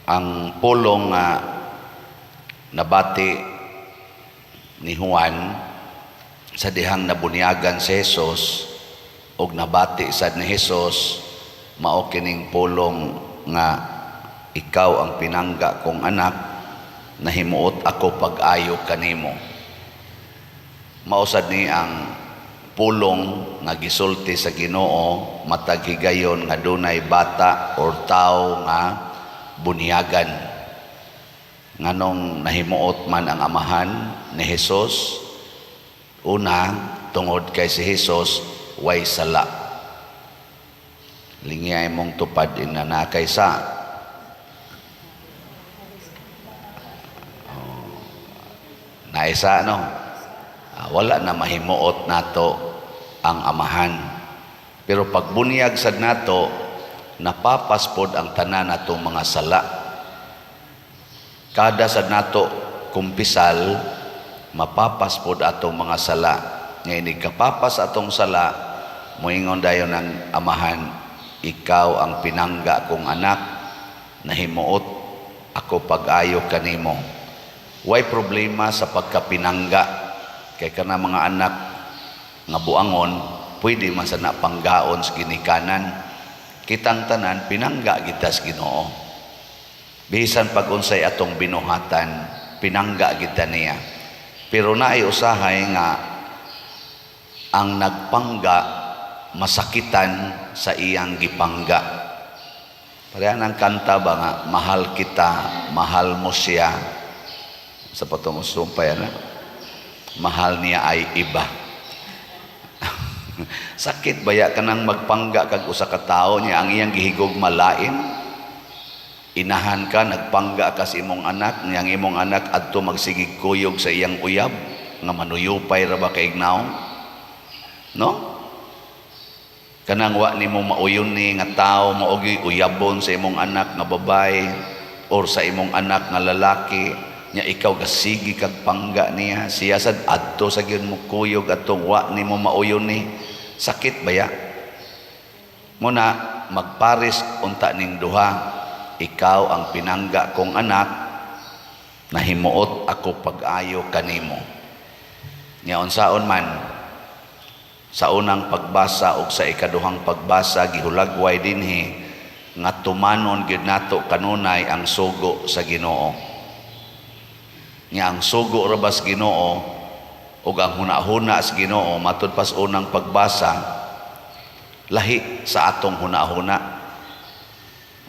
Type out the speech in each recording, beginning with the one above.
Ang pulong nga nabati ni Juan sa dihang nabunyagan si Jesus ug nabati sad ni Jesus, mao kining pulong nga "Ikaw ang pinangga kong anak, nahimuot ako pag-ayo kanimo." Mao sad ni ang pulong nga gisulti sa Ginoo matag higayon nga dunay bata or tao nga bunyagan. Nganong nahimuot man ang amahan ni Jesus? Una, tungod kay si Jesus way sala. Lingiyay mong tupad ina na kay sa oh, naisa, no? Ah, wala na mahimuot nato ang amahan. Pero pagbunyag sad nato, napapaspod ang tanan natong mga sala. Kada sad nato kumpisal, mapapaspod atong mga sala. Ngayon, kapapas atong sala, moingon dayon ang amahan, "Ikaw ang pinangga kong anak, nahimuot ako pag-ayo kanimo." Way problema sa pagkapinangga. Kay kana mga anak nga buangon, pwede man sa na panggaon sa ginikanan. Kitang tanan, pinangga kita sa Ginoo. Bisan pag unsay atong binuhatan, pinangga kita niya. Pero naay usahay nga ang nagpangga masakitan sa iyang gipangga. Pareha ng kanta ba nga, "Mahal kita, mahal mo siya." Sa patong sumpay na, mahal niya ay iba. Sakit baya kanang magpangga kag usa ka tawo niya ang iyang gihigugma lain. Inahan ka, nagpangga ka sa imong anak, niyang imong anak adto magsigig kuyog sa iyang uyab nga manuyupay ra ba kay ignaw? No? Kanang wa nimo mauyon ni nga tao mao gyud uyabon sa imong anak nga babae or sa imong anak nga lalaki nya ikaw gasigi kag pangga niya, siya sad adto sa gyud mo kuyog atong wa nimo mauyon ni. Sakit baya. Muna magpares unta ning duha, "Ikaw ang pinangga kong anak, nahimuot ako pag-ayo kanimo." Nya unsaon man, sa unang pagbasa ug sa ikaduhang pagbasa gihulagway dinhi nga tumanon gyud nato kanunay ang sugo sa Ginoo. Nya ang sugo ra ba sa Ginoo ug ang hunahuna sa Ginoo matud pas unang pagbasa lahi sa atong hunahuna.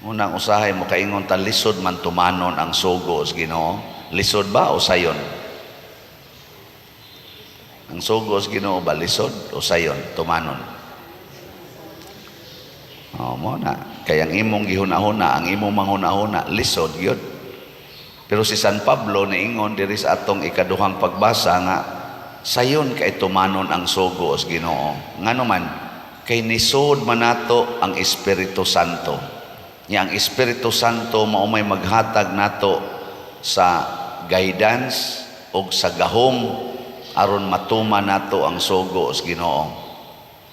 Unang usahay mo kaingon ta, lisod man tumanon ang sugo sa Ginoo. Lisod ba o sayon? Ang sugo sa Ginoo ba, lisod o sayon tumanon? Oh, mo na. Kaya ang imong gihuna-huna, ang imong manghuna-huna, lisod gyud. Pero si San Pablo niingon diri sa atong ikaduhang pagbasa nga sayon kay tumanon ang sugo sa Ginoo. Ngano man? Kay nisod man nato ang Espiritu Santo. Nya ang Espiritu Santo mao may maghatag nato sa guidance ug sa gahom aron matuman nato ang sugo sa Ginoo.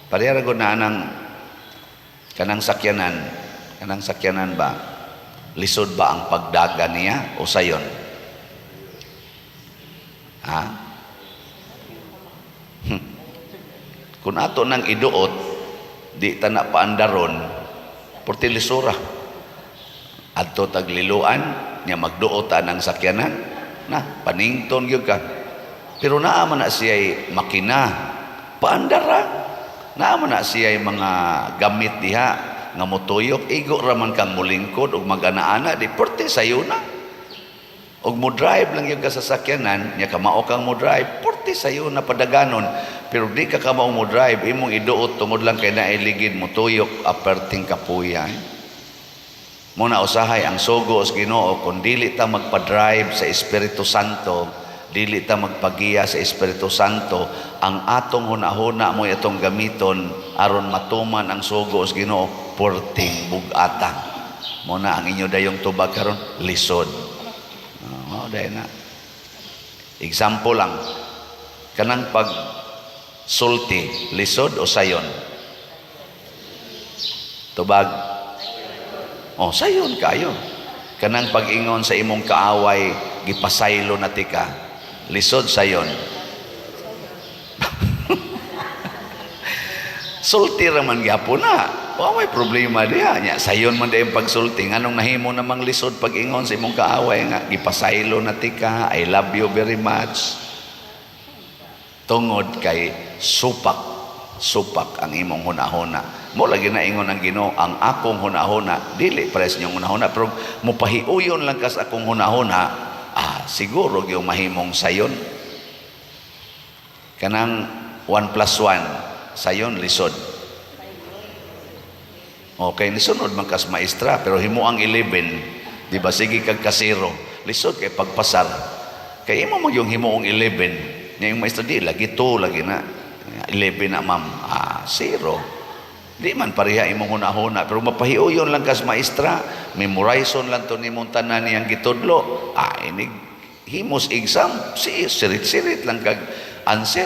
Pareha ra gud na anang kanang sakyanan ba? Lisod ba ang pagdaga niya o sayon? Ha? Kung ato nang iduot, di ta na paandaron, porti lisura. Adto tagliluan, nya magduot ta ng sakyanan, na, panington gyud ka. Pero naa man na siya'y makina, paandara. Naa man na siya'y mga gamit diha, nga motuyok, igo raman kang mulingkod ug mag-ana-ana, di porte sayo na. Og mo drive lang yung ka sa sakyanan, nya kamao kang mo drive, porte sayo na padaganon. Pero di ka kamao mo drive, imong iduot tungod lang kay nailigid mo tuyok, aperting kapuya. Eh. Muna usahay ang sugo sa Ginoo, kung dili ta magpa-drive sa Espiritu Santo, dili ta magpagiya sa Espiritu Santo, ang atong hunahuna mo atong gamiton aron matuman ang sugo sa Ginoo, porting bugata. Muna ang inyo dayong tubag karon lisod. Oh, dahil na. Example lang, kanang pag sulti, lisod o sayon? Tubag. Oh, sayon kayo. Kanang Kanang pag-ingon sa imong kaaway, gipasaylo na tika. Lisod sayon. Sulti ra man gyapon na. Wa may problema diha. Nya sayon man diay pagsulti. Nganong nahimo namang lisod pag-ingon sa imong kaaway nga gipasaylo na tika, I love you very much? Tungod kay supak, supak ang imong hunahuna. Mo lagi na ingon ang Ginoo, ang akong hunahuna dili pares inyong hunahuna, pero mupahiuyon lang kas akong hunahuna, siguro gyud mahimong sayon. Kanang 1 plus 1, sayon, lisod? Okay, nisunod man kas maestra, pero himo ang 11, di ba? Sige kag kasero, lisod kay pagpasar. Kay imo mo yung himuong 11. Nya yung maestra, di lagi 2 lagi na. 11 na, ma'am. Ah, 0. Di man pareha imong hunahuna, pero mapahiuyon lang kas maestra, memorizon lang to nimong tanan niyang gitudlo. Ah, inig himos exam, si sirit-sirit lang kag answer.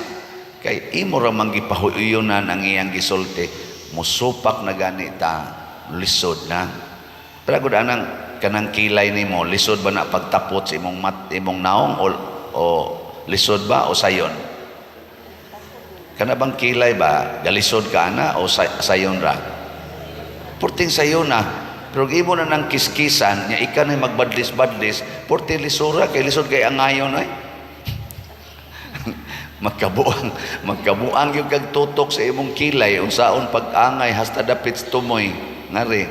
Kay imo ra man gipahuyonan ang iyang gisulti, musupak na gani ta, lisod na. Pero gud anang kanang kilay nimo, lisod ba na pagtapot sa imong mat, imong naong o lisod ba o sayon? Kana bang kilay ba, galisod ka ana o sayon ra? Purting sayon na. Pero imo na nang kiskisan, nya ika na magbadlis-badlis, purting lisura, kay lisod kay angayon ay. Magkabuang, magkabuang yung kag tutok sa imong kilay, unsaon pag-angay hasta dapit sa tumoy. Ngari,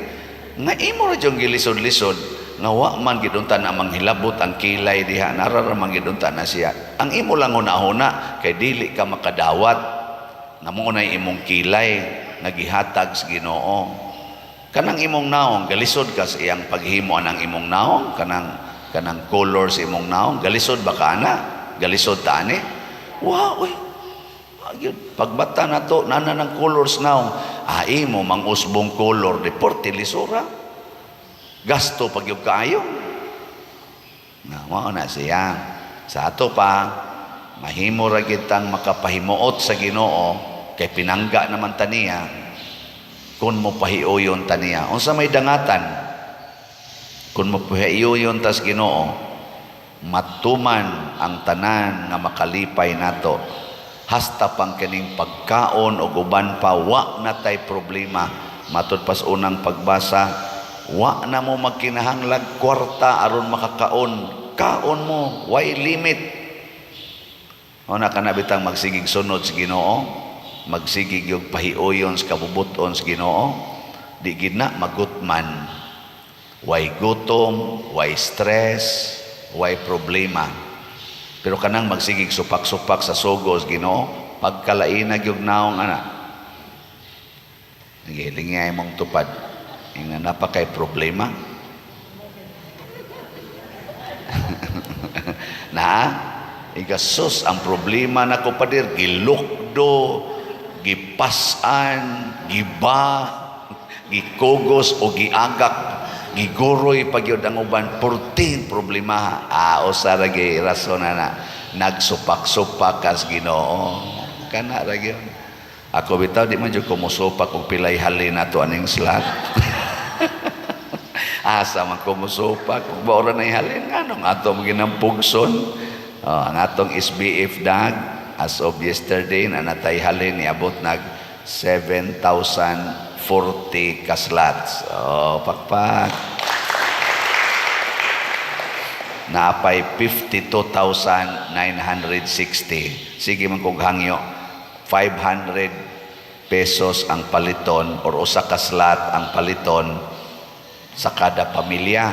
nga imo ra yung gilisod-lisod, nga wa man gid unta na manghilabot ang kilay diha, nara ra man gid unta na siya. Ang imo lang hunahuna, kay dili ka makadawat, nga mo nay imong kilay nga gihatag sa Ginoo. Kanang imong naong, galisod ka sa iyang paghimo anang imong naong, kanang color sa imong naong, galisod ba ka ana? Galisod ta ani? Wow, uy. Ayun, pagbata na to, nana ng colors naong. Ah, imo mang usbong color, di porte lisura. Gasto pag yung kaayo. Na, mao na siya. Sa ato pa, mahimo ra kitang makapahimuot sa Ginoo kay pinangga naman taniya kung mo pahiuyon taniya. Unsa may dangatan? Kung mo pahiuyon tas Ginoo, matuman ang tanan nga makalipay nato. Hasta pang kining pagkaon o uban pa, wa na tay problema. Matud pas unang pagbasa, wa na mo magkinahanglag kwarta aron makakaon. Kaon mo, why limit? O na kana bitang magsigig sunod sa Ginoo, magsigig yung pahiuyon sa kabubuton sa Ginoo, di gid na magutman. Why gutom, why stress, why problema. Pero kanang magsigig supak-supak sa sugos Ginoo, pagkalaina gyud naong ana. Nagilingay mong tupad. Ingna napakay problema. Na, igasus ang problema nako pader, gilukdo, gipasan, giba, gikugos o giagak, giguroy pagyud ang uban, 14 problema. Ah, usa ra gyud rason na nagsupak-supak kas Ginoo. Kana ra gyud. Ako bitaw di man jud ko mosupak og pilay halin nato aning slot. Asa man ko mosupak kung baora na halin, nganong ato mo ginampugson? Oh, ang atong SBF dag as of yesterday na natay halin niabot nag 7,040 ka slots. Oh, pakpak. Naapay 52,960. Sige man kog hangyo, 500 pesos ang paliton or usa ka slot ang paliton sa kada pamilya.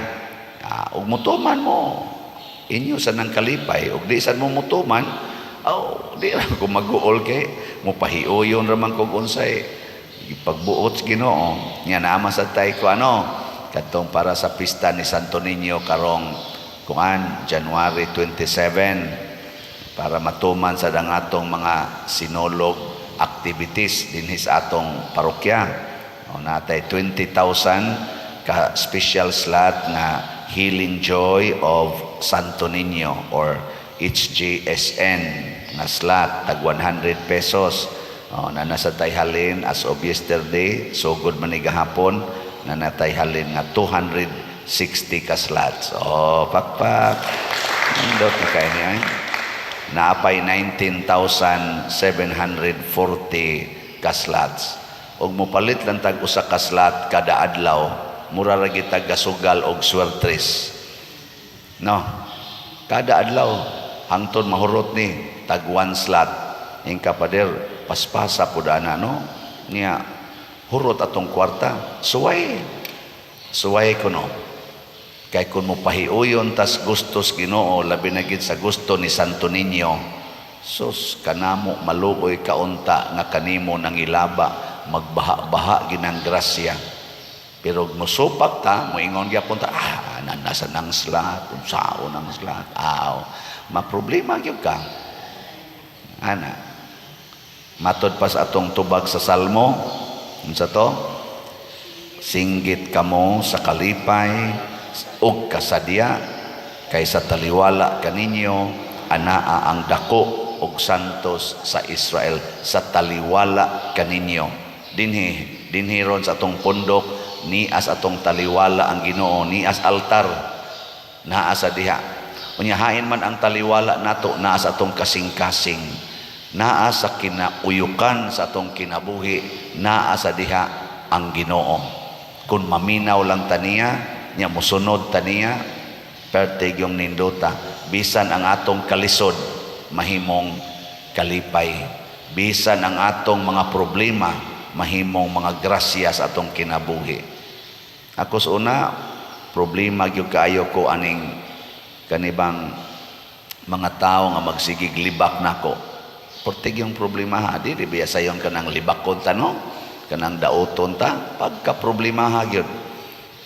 Ug mutuman mo, inyo sa nang kalipay. Ug di sad mo mutuman, oh, di ra ko mag-uol kay mupahiuyon ra man kog unsay pagbuot sa Ginoo. Nya naama sad tay ko ano kadtong para sa pista ni Santo Niño karong kuan January 27 para matuman sa ang atong mga sinulog activities dinhi sa atong parokya. O, natay 20,000 ka special slot nga Healing Joy of Santo Niño or HJSN nga slot tag 100 pesos. O, na nasa tay halin as of yesterday, sugod man ni gahapon, na natay halin nga 200 60 ka slots. Oh, pakpak. Nindot na kaayo niya, eh. Naapay 19,740 ka slots. Og mopalit lang tag usa ka slot kada adlaw, mura ra gyud tag gasugal og swertres. No. Kada adlaw hangtod mahurot ni tag one slot. Ingka, "Pader, paspasa pud ana, no?" Niya hurot atong kwarta. Suway. Suway kuno. Kay kung mo pahiuyon tas gustos Ginoo, labi na gid sa gusto ni Santo Niño, sus, kanamo maluoy kaunta nga kanimo nangilaba, magbaha-baha ginang grasya. Pero musupak ta, moingon gyapon ta, "Ah, nasa nang slot, unsao nang slot," aw, maproblema gyud ka. Ana. Matod pa sa atong tubag sa Salmo, unsa to? "Singgit kamo sa kalipay ug kasadya kay sa taliwala kaninyo anaa ang dako og santos sa Israel." Sa taliwala kaninyo, dinhi, dinhi ron sa atong pundok, nias atong taliwala ang Ginoo, nias altar, naa sa diha. Unya hain man ang taliwala nato, naa sa atong kasing-kasing, naa sa kinauyukan sa atong kinabuhi, naa sa diha ang Ginoo. Kung maminaw lang taniya nya musunod taniya, pertig yung nindota. Bisan ang atong kalisod mahimong kalipay, bisan ang atong mga problema mahimong mga grasya sa atong kinabuhi. Ako sa una, problema gyud kaayo ko aning kanibang mga tao nga magsigig libak nako. Pertig yung problema ha, di di biya sayon kanang libakon ta, no? Kanang dauton ta, pagka problema ha gyud.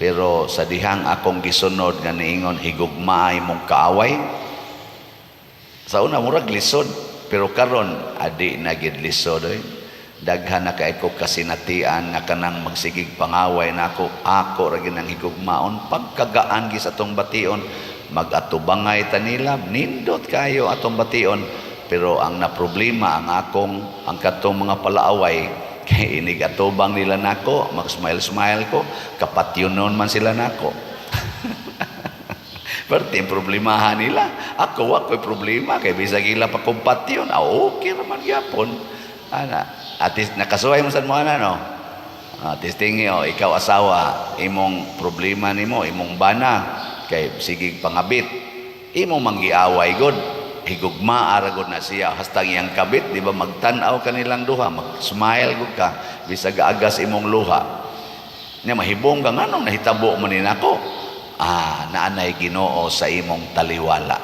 Pero sa dihang akong gisunod nga niingon, "Higugmaay mong kaaway." Sa una murag lisod, pero karon adi na gid lisod oy. Daghan na kay ko kasinatian nga kanang magsigig pangaway nako, ako ra gyud ang higugmaon, pagkagaan gi sa atong bation, mag-atubangay ta nila, nindot kayo atong bation. Pero ang naproblema ang akong ang katong mga palaaway kay inig atubang nila nako, mag-smile smile ko, kapatyonon man sila nako. Pero yung problemahan nila, ako wa ko'y problema kay bisag ila pa kumpatyon, ah, okay raman gyapon. Ana, at least nakasuway mo sad mo ana, no? Ah, testingi oh, ikaw asawa, imong problema nimo, imong bana kay sige pangabit. Imo manggiaway god, higugmaa ra gud na siya hastang iyang kabit, di ba magtan-aw kanilang duha, mag-smile gud ka bisag agas imong luha. Nya mahibong ka, nganong nahitabo man ni nako? Ah, naanay Ginoo sa imong taliwala.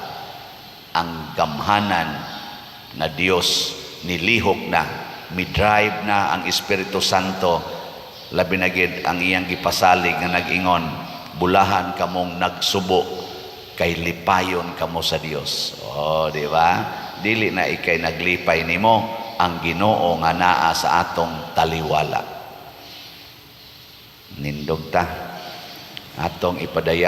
Ang gamhanan na Dios nilihok na, midrive na ang Espiritu Santo, labi na gid ang iyang gipasalig nga nag-ingon, "Bulahan kamong nagsubo kay lipayon kamo sa Dios." Oh, di ba? Dili na ikay naglipay nimo, ang Ginoo nga naa sa atong taliwala. Nindog ta atong ipadaya.